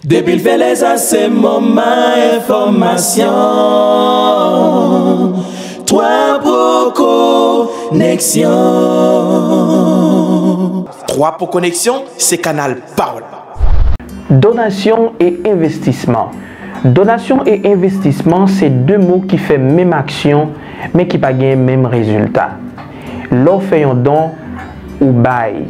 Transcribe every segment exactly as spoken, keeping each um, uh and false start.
Depi l fè lè sa se moman enfòmasyon. Twa pwo koneksyon. Twa pwo koneksyon se kanal pa w la. Donasyon e envestisman. Donasyon e envestisman se de mo ki fè menm aksyon, men ki pa gen menm rezilta. Lè w fè yon don, ou bay.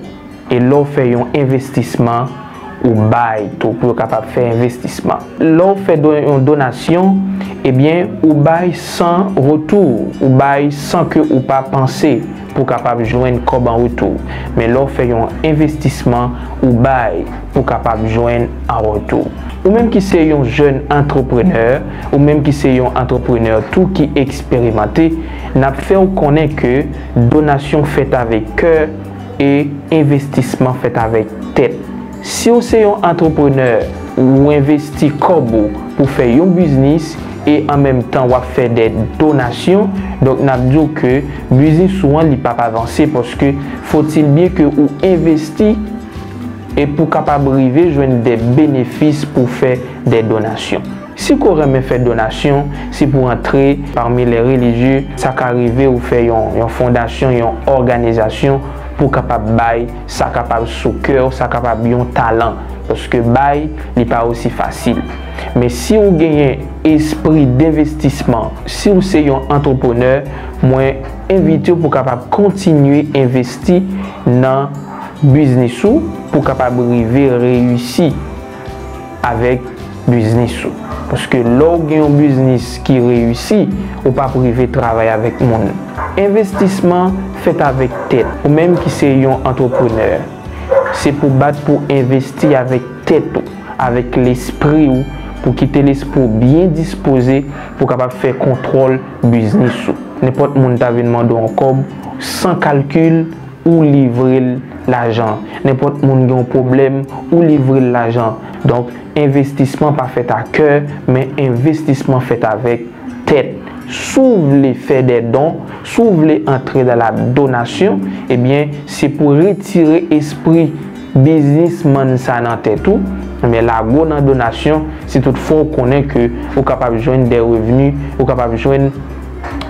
E lè w fè yon envestisman, ou bay tou pou yo kapab fè envestisman. Lè w fè do-, yon donasyon, ebyen, ou bay san retou, ou bay san ke ou pa panse pou kapab jwenn kòb an retou. Men lè w fè yon envestisman, ou bay pou kapab jwenn an retou. Ou menm ki se yon jèn antreprenè, ou menm ki se yon antreprenè tou ki eksperimante, n ap fè w konnen ke donasyon fèt avèk kè e envestisman fèt avèk tèt. Si w se yon antreprenè, ou envesti kòb ou pou fè yon biznis e an menm tan w ap fè de donasyon, donk n ap di w ke biznis ou an li p ap avanse paske fòtil byen ke ou envesti e pou kapab rive jwenn de benefis pou fè de donasyon. Si ke w renmen fè donasyon, si pou antre pami lè relijye, sa ka rive ou fè yon, yon fondasyon, yon òganizasyon pou kapab bay, sa kapab sou kè w, sa kapab yon talan. Paske bay, li pa osi fasil. Men si w genyen espri denvestisman, si w se yon antreprenè, mwen envite w pou kapab kontinye envesti nan biznis ou pou kapab rive reyisi avèk biznis ou. Paske lè w gen yon biznis ki reyisi, ou p ap rive travay avèk moun. Envestisman fèt avèk tèt. Ou menm ki se yon antreprenè, se pou bat pou envesti avèk tèt ou, avèk lespri w, pou kite lespri w byen dispoze pou kapab fè kontwòl biznis ou. Nenpòt moun ta vin mande w yon kòb, san kalkil, ou livre l lajan. Nenpòt moun gen yon pwoblèm, ou livre l lajan. Donk, envestisman pa fèt a kè, men envestisman fèt avèk tèt. Si w vle fè de don, si w vle antre dans la donation, ebyen, se pou retire espri biznismann sa nan tèt ou, men lage w nan donasyon, si toutfwa w konnen ke ou kapab jwenn de revni, ou kapab jwenn,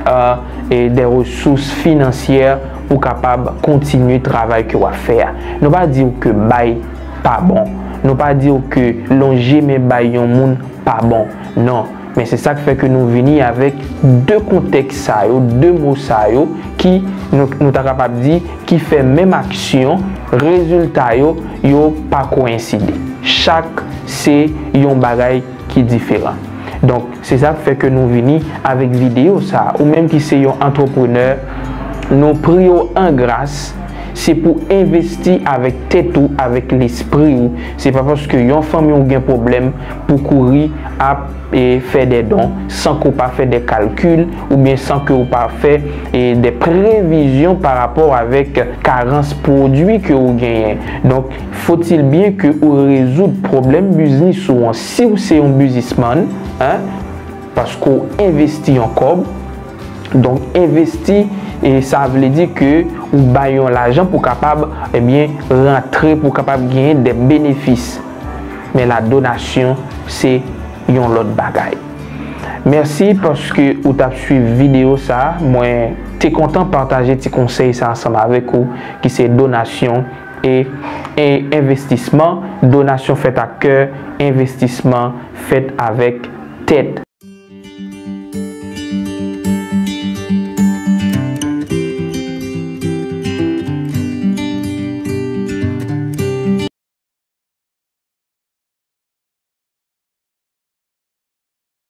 euh, e de resous finansyè pou kapab kontinye travay ke w ap fè a. Nou pa di w ke bay pa bon. Nou pa di w ke lonje men bay yon moun pa bon. Non. Men se sa k fè ke nou vini avèk de kontèks sa yo, de mo sa yo, ki nou, nou ta kapab di, ki fè menm aksyon, rezilta yo, yo pa koyenside. Chak se yon bagay ki diferan. Donk, se sa k fè ke nou vini avèk videyo sa a. Ou menm ki se yon antreprenè, nou priye w an gras, se pou envesti avèk tèt ou, avèk lespri ou. Se pa paske yon fanmi w gen pwoblèm pou kouri ap, e, fè de don san ke w pa fè de kalkil oubyen san ke w pa fè, e, de previzyon pa rapò avèk karans pwodui ke w genyen. Donk, fòtil byen ke ou rezoud pwoblèm biznis ou an si w se yon biznismann, en, paske w envesti yon kòb. Donk, envesti, e sa vle di ke ou bay yon lajan pou kapab, ebyen, rantre, pou kapab genyen de benefis. Men la donasyon, se yon lòt bagay. Mèsi paske ou t ap swiv videyo sa a. Mwen te kontan pataje ti konsèy sa ansanm avèk ou, ki se donasyon e, e envestisman. Donasyon fèt ak kè, envestisman fèt avèk tèt.